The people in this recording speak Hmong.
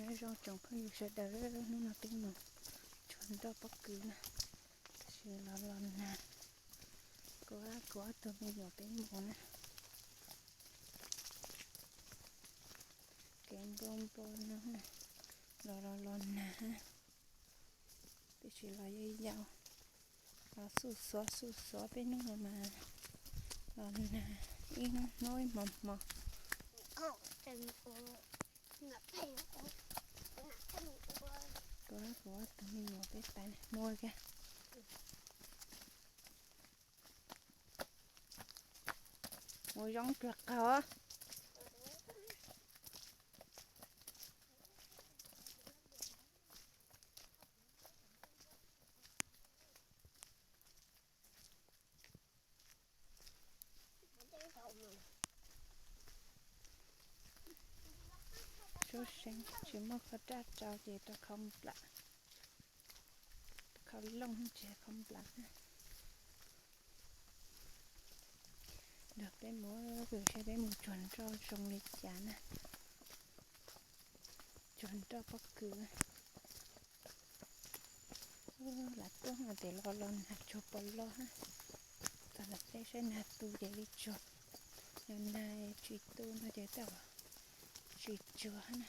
Nyob zoo tsoom phooj ywg sawv daws, hnub no peb mus tsuag nroj pob kws na, tab sis los los nag, kuv, kuv ob tug me nyuam peb mus na. Kev npau npau no, los los los nag, tab sis los yau yau, los xuj xuav xuj xuav peb hnub no mas los nag ib hnub ib hmo hmo. Kuv, kuv ob tug me nyuam peb tais mus kiag. Mus zoo cuag qaug. Suab seeb tsis muaj qhov raj rau ces rau khau nplam, khau looj tsis khau nplam. Nrog peb mus, saib peb mus tsuag nroj zoo li cas na. Tsuag nroj pob kws. Lam tuaj no ces los los nag tsuag pos los hab. Txog ntawm teb saib nag tu ces li tsuag, yog nag tsis tu no ces tej zaum tsis tsuag hab na.